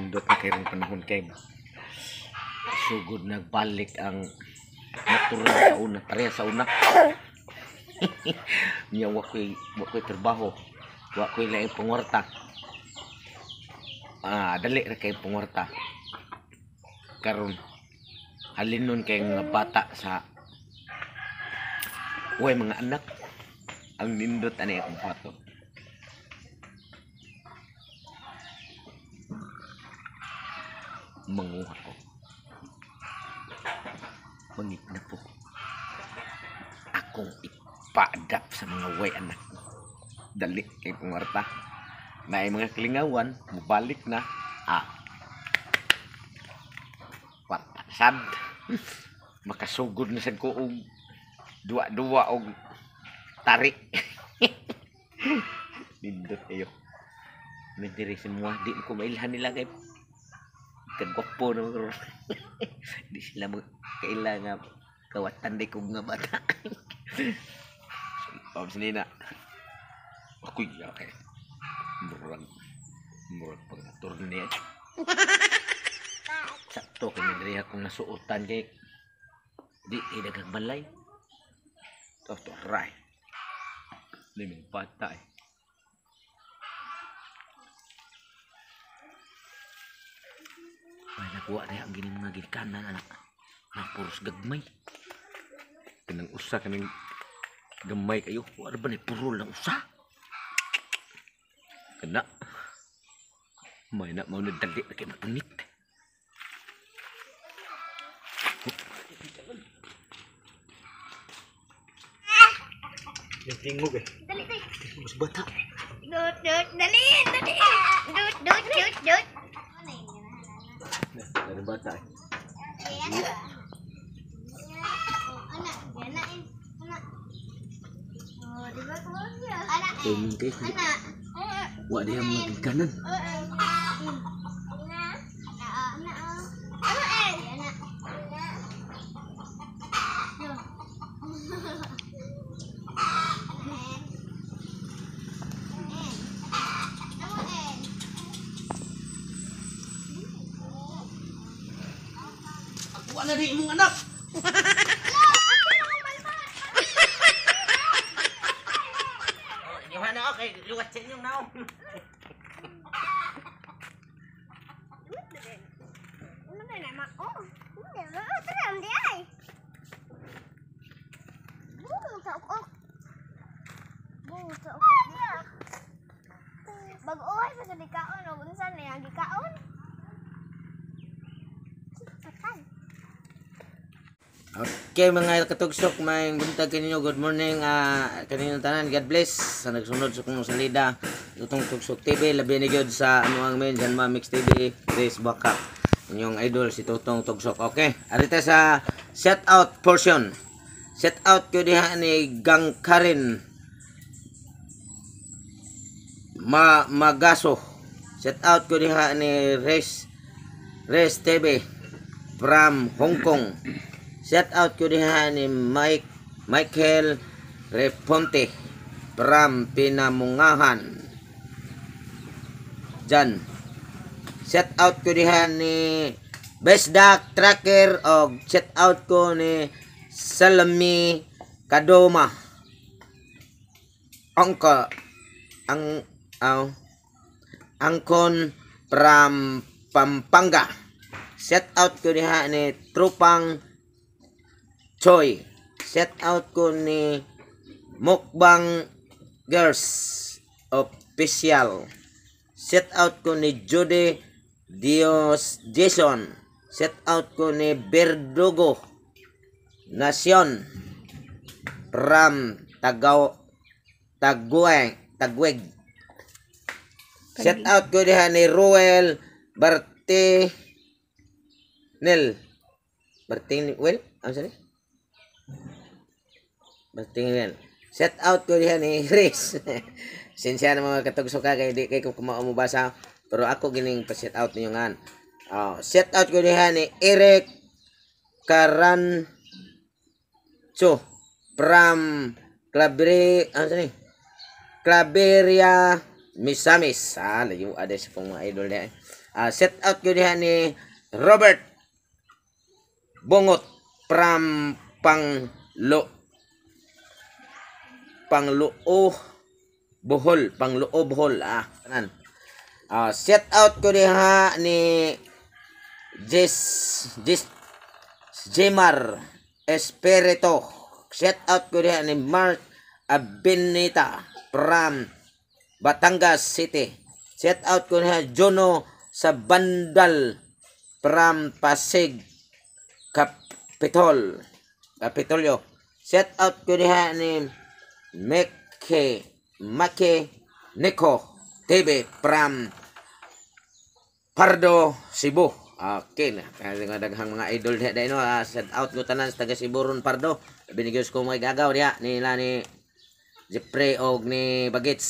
Nindot na kayong panahon kay sugod nagbalik ang natural sa una, pareha sa una. Nya wa ko'y trabaho, wa ko'y laing pangwarta. Ah, dali ra kay pangwarta. Karon halinon kay mga bata sa way mga anak. Ang nindot ani akong foto. Manguha ko. Mangit na po. Akong ipa-adapt sa mga way anak. Dali kay pangwarta. Na mga kalingawan, mubalik na. Ah. Kwarta sad. Makasugod na sad ko og duwa-duwa og tari. Nindot ayo. May diri semua di ko mailhan nila kay kagwapo na karon. Di sila mo kaila nga kawatan di ko nga bata. So, sinina. Ako'y okay. Murag murag pang turne. Sakto kay diri akong nasuotan kay di kay daghang balay. To to ray. Limang bata eh. Ay, nakuha na ang gini mga ginikanan, anak. Napuros gagmay. Kanang usa, kanang gamay kayo. Wala ba na puro lang usa? Kana. May na mau nagdali na kayo mapunit. Yung tingog eh. Dali, dali. Mas bata. Dut, dut, dali, dali. Dut, dut, dut, dut. Ano bata eh. Tingin kayo. Wa diha mga ginikanan. Wa na di imong anak. Iwan na okay, luwat sa inyong naong. Bag-ohay pa sa gikaon o unsa na yang gikaon? Patay. Okay mga katugsok, may buntag kaninyo. Good morning kaninyo tanan. God bless sa nagsunod sa kong salida. Tutong Tugsok TV, labi ni gyud sa amuang main Janma Mix TV, Chris Bakak. Inyong idol si Tutong Tugsok. Okay, arita sa set out portion. Set out ko diha ni Gang Karen Ma Magaso. Set out ko diha ni Res Res TV from Hong Kong. Set out ko diha ni Mike Michael Reponte from Pinamungahan. Jan. Set out ko diha ni Best Duck Tracker og set out ko ni Salami Kadoma. Angka ang aw Angkon from Pampanga. Set out ko diha ni Trupang Choi. Set out ko ni Mukbang Girls Official. Set out ko ni Judy Dios Jason. Set out ko ni Berdugo Nacion Ram Tagaw Tagueng Tagweg. Set out ko diha ni Ruel Bartinel. Bartinel? Ano sani? Bartinel. Set out ko diha ni Riz. Sinsya na mga katugsoka kay di kay ko kumao mo basa, pero ako gining pa-set out ninyo ngan. Oh, set out ko diha ni Eric Carancho from Clabre, ano sani? Claveria Misamis. Ah, layo ada sa kong mga idol niya. Set out ko diha ni Robert Bongot from Pangloo Bohol, Pangloo Bohol, tanan. Set out ko diha ni Jess Jess Jemar Espirito. Set out ko diha ni Mark Abenita from Batangas City. Set out ko diha Jono sa Bandal from Pasig Capitolio. Set out ko diha ni Meke Make Nico TV from Pardo, Cebu. Okay na. Kaya nga daghang mga idol diha dai no. Set out ko tanan sa taga Cebu ron Pardo. Binigyan ko mga gagaw diha nila ni Jeffrey og ni Bagits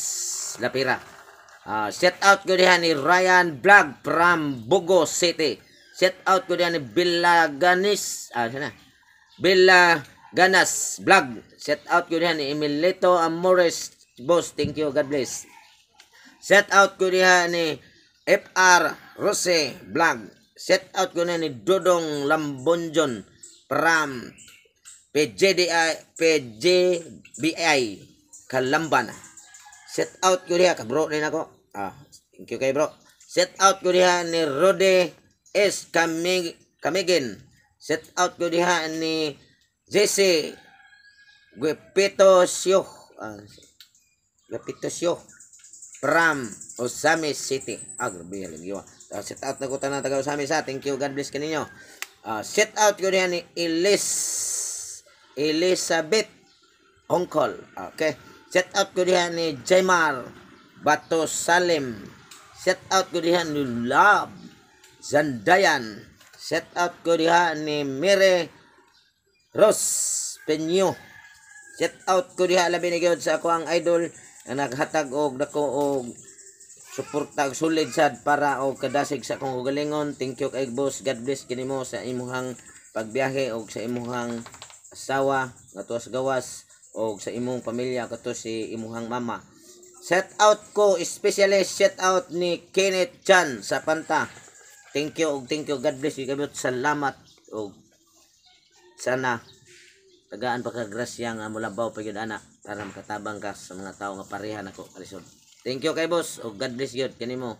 Lapira. Set out ko diha ni Ryan Vlog from Bogo City. Set out ko diha ni Villaganis. Sana. Villaganas Vlog. Set out ko diha ni Emilito Amores. Boss, thank you. God bless. Set out ko diha ni FR Rose Vlog. Set out ko na ni Dodong Lambonjon from PJDI PJBI Kalamban. Set out ko diha ka bro din ako. Thank you kay bro. Set out ko diha ni Rode S Kamigin. Set out ko diha ni Jesse Guepito Sio. Guepito Sio from Ozamis City. Grabe halim yun. Set out na ko tanan taga Ozamis ha. Thank you. God bless kaninyo. Set out ko diha ni Elizabeth Hongkol. Okay. Set out ko diha ni Jaymar Bato Salim. Set out ko diha ni Love Zandayan. Set out ko diha ni Mire Ros Peño. Set out ko diha labi ni gyud sa ako ang idol nga naghatag og dako og suporta og solid sad para og kadasig sa akong kaugalingon. Thank you kay boss. God bless kanimo sa imuhang pagbiyahe og sa imuhang asawa ngadto sa gawas og sa imong pamilya kato si imuhang mama. Set out ko especially set out ni Kenneth Chan sa Panta. Thank you og thank you. God bless you. Kabot salamat og sana tagaan pa ka grasya nga mulabaw pa gyud ana para makatabang ka sa mga tao nga pareha nako kalisod. Thank you kay boss og God bless gyud kanimo.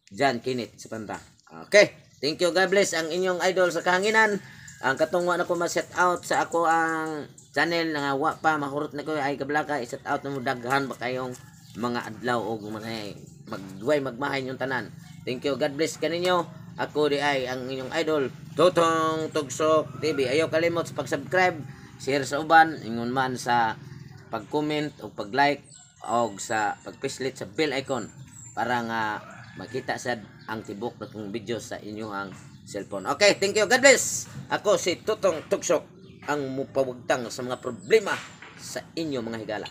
Jan Kenneth sa Panta. Okay. Thank you. God bless ang inyong idol sa kahanginan. Ang katong wa na ko ma-set out sa ako ang channel nga wa pa mahurot na ko ay kablaka i-set out na mo daghan ba kayong mga adlaw og mga magduay magmahay yung tanan. Thank you. God bless kaninyo. Ako di ay ang inyong idol Totong Tugsok TV. Ayaw kalimot sa pag-subscribe, share sa uban, ingon man sa pag-comment o pag-like o sa pagpislit sa bell icon para nga makita sad ang tibok na kong video sa inyong cellphone. Okay, thank you. God bless. Ako si Tutong Tugsok ang mupawagtang sa mga problema sa inyo mga higala.